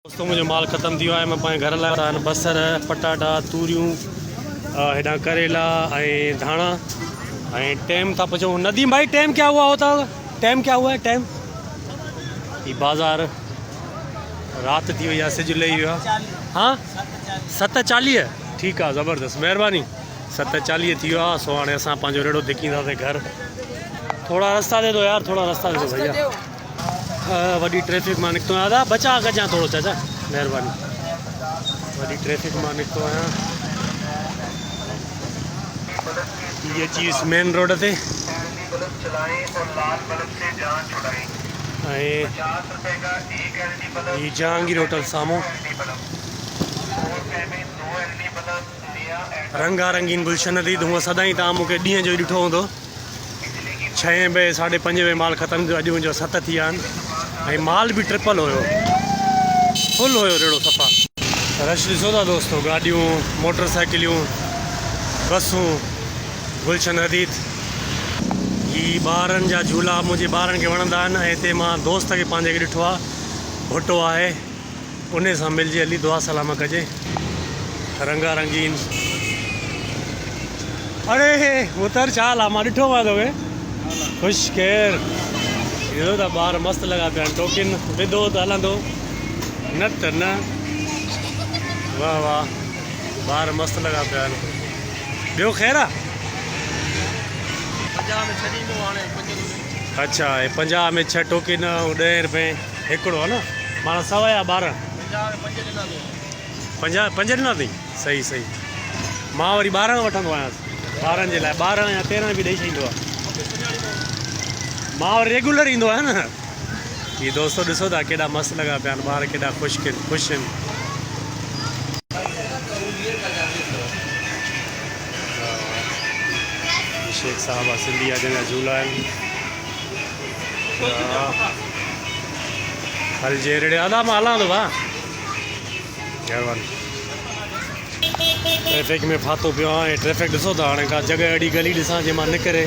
دوستو منهنجو مال ختم ٿي ويو آهي مان پنهنجي گهر لاء آهن بصر پٽاٽا توريون هيڏانهن ڪريلا ۽ ڌاڻا ۽ ٽيم ٿا پڇون نديم ڀائي ٽيم ڪيا هوا هوتا ٽيم ڪيا هوا ٽيم هي بازار رات ٿي وئي آهي سج لهي ويو آهي ها 7:40 ٺيڪ آهي زبردست مهرباني 7:40 ٿي ويو آهي سو هاڻي اسان پنهنجو ريڙو ڌڪينداسين گهر ٿورا رستا the دو يار ٿورا رستا the دو ڀيا وڏي ٽريفڪ مان نڪتو آهيان ادا بچاء ڪجان ٿورو چاچا مهرباني وڏي ٽريفڪ مان نڪتو آهيان هي اچي ويس مين روڊ تي ۽ هي جهانگير هوٽل سامهون رنگا رنگين گلشن ٿي هونء سدائين تان مونکي ڏينهن جو ڏٺو هوندو ڇهين بجي ساڍي پنجين بجي مال ختم ٿيو اڄ منهنجو ست ٿي ويا آهن ۽ مال به ٽرپل هيو فل هيو ريڙو صفا. رش ڏسو ٿا دوستو گاڏيون موٽر سائيڪليون بسون گلشن حديد. هي ٻارن جا جهولا منهنجي ٻارن کي وڻندا آهن ۽ هتي مان دوست کي پنهنجي کي ڏٺو آهي ڀٽو آهي. انهي سان ملجي هلي دعا سلام ڪجي. رنگا رنگين. اڙي متر ڇا حال آ مان ڏٺو مان توکي خوش خير ڏسو ته ٻار مست لڳا پيا آهن ٽوڪن وڌو ته هلندو نه ته نه واه واه ٻار مست لڳا پيا آهن ٻيو خير آ اڇا 50 ۾ 6 ٽوڪن ۽ 10 روپئي هڪڙو ها نه معنيٰ سوا يا 12 50 پنج ڏنا اٿئي صحيح صحيح مان وري 12 وٺندو آهيان ٻارن جي لاء 12 يا 13 به ڏئي ڇڏيندو آهي مان وري ريگولر ايندو آهيان نه هي دوستو ڏسو ٿا ڪيڏا مست لڳا پيا آهن ٻار ڪيڏا خوش خوش آهن شيخ صاحب سنڌي آ جنهن جا جهولا آهن هل جي رڙي ادا مان هلان ٿو ڀا مهرباني ٽريفڪ ۾ ڦاٿو پيو آهيان ۽ ٽريفڪ ڏسو ته هاڻي ڪا جڳهه اهڙي گلي ڏسان جنهن مان نڪري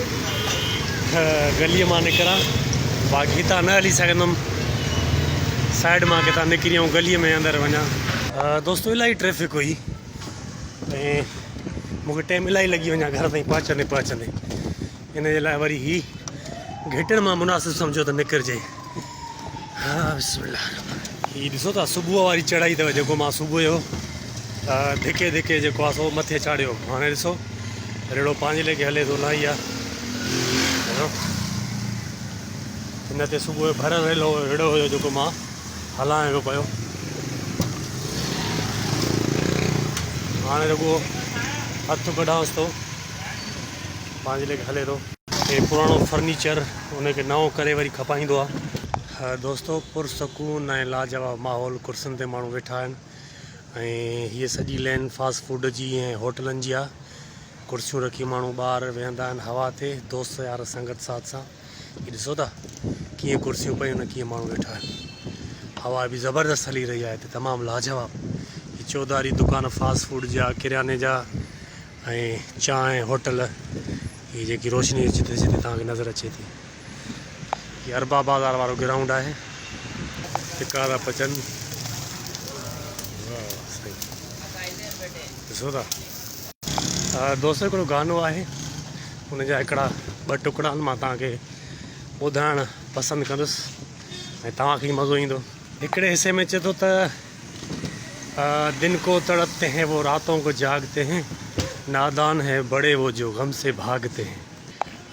گليء مان نڪران باقي هتان نه هلي سگهندم سائيڊ مان ڪٿان نڪري ۽ گليء ۾ اندر وڃان. دوستو الاهي ٽريفڪ هئي ۽ مونکي ٽائيم الاهي لڳي وڃان گهر تائين پهچندي پهچندي ان جي لاء وري هي گهٽڻ مان مناسب سمجهيو ته نڪرجي. ها بسم الله هي ڏسو ٿا صبح واري چڙهائي اٿو جيڪو مان صبح جو ڌڪي ڌڪي جيڪو آهي سو مٿي چاڙهيو هاڻي ڏسو ريڙو پنهنجي ليکي هلي ٿو لائي آ هن تي صبح جو ڀريل ريلو ريڙو هيو جيڪو مان هلايان پيو پيو هاڻي رڳو هٿ ڪڍانس ٿو پنهنجي ليکي هلي ٿو. هي پراڻو فرنيچر ان کي نئون ڪري وري کپائيندو آ. دوستو پرسڪون ۽ لاجواب ماحول ڪرسين تي ماڻهو ويٺا آهن ۽ هيء سڄي لين فاسٽ فوڊ جي ۽ هوٽلن جي آ ڪرسيون رکي ماڻهو ٻاهر ويهندا آهن هوا تي دوست يار سنگت ساٿ سان هي ڏسو ٿا ڪيئن ڪرسيون پيون آهن ڪيئن ماڻهو ويٺا آهن هوا به زبردست هلي رهي آهي هتي تمام لاجواب هي چوڌاري دڪان فاسٽ فوڊ جا ڪرياني جا ۽ چانهه هوٽل هي جيڪي روشني جتي جتي توهان کي نظر اچي ٿي هي ارباب بازار وارو گرائونڊ آهي ٽڪا ٿا پچن ڏسو ٿا دوستو هڪڙو گانو آهي ان جا هڪڙا ٻه ٽڪڙا آهن مان توهان کي ٻڌائڻ پسند ڪندس ۽ توهان کي مزو ايندو هڪڙي حصي ۾ چئي ٿو ته دن ڪو تڙپتي هين وو راتون ڪو جاگتي هين نادان هين بڙي وو جو غم سي ڀاگتي هين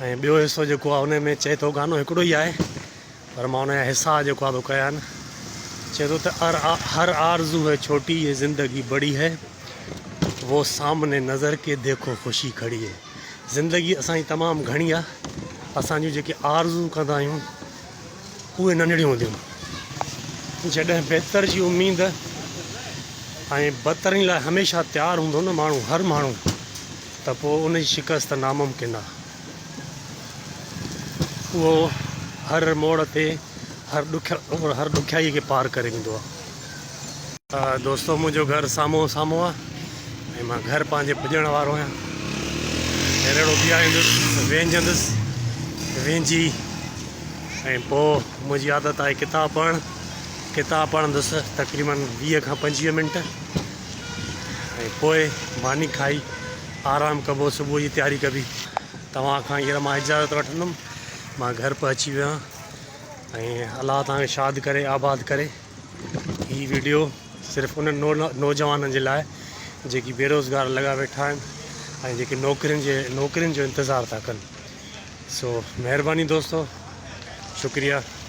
۽ ٻيو حصو جيڪو آهي ان ۾ چئي ٿو گانو هڪڙو ئي آهي پر مان ان جا حصا جيڪو آهي ڪيا آهن چئي ٿو ته هر آرزو هي ڇوٽي هي زندگي بڙي هي وو سامني نظر ڪي ديکو خوشي کڙي هي زندگي اسان جي تمام گهڻي آهي اسان جون جيڪي آرزو ڪندا آهيون اهي ننڍڙيون هونديون آهن. جڏهن بهتر جي اميد ۽ بدترين لاء هميشه تيار هوندو نه ماڻهو هر ماڻهو ته پوء ان جي شڪست ناممڪن آهي. اهو هر موڙ تي هر هر ڏکيائي کي پار ڪري ويندو آهي. دوستو منهنجو گهر سامهون سامهون آ ۽ مان گهر پنهنجي پڄڻ وارو آهيان هيرڙو بيهاريندس وينجندس وينجي ۽ پوء منهنجي عادت آهي ڪتاب پڙهڻ ڪتاب پڙهندس تقريبن 20 کان 25 منٽ ۽ پوء ماني کائي آرام ڪبو، صبح جي تياري ڪبي. توهان کان هينئر مان اجازت وٺندم، مان گهر پهچي ويو آهيان ۽ الله توهان کي شاد ڪري آباد ڪري. هي ويڊيو صرف انهن نوجوانن جي لاء جيڪي بيروزگار لڳا ويٺا آهن ۽ جيڪي نوڪرين جي نوڪرين جو انتظار ٿا ڪن. سو مهرباني دوستو، شڪريه.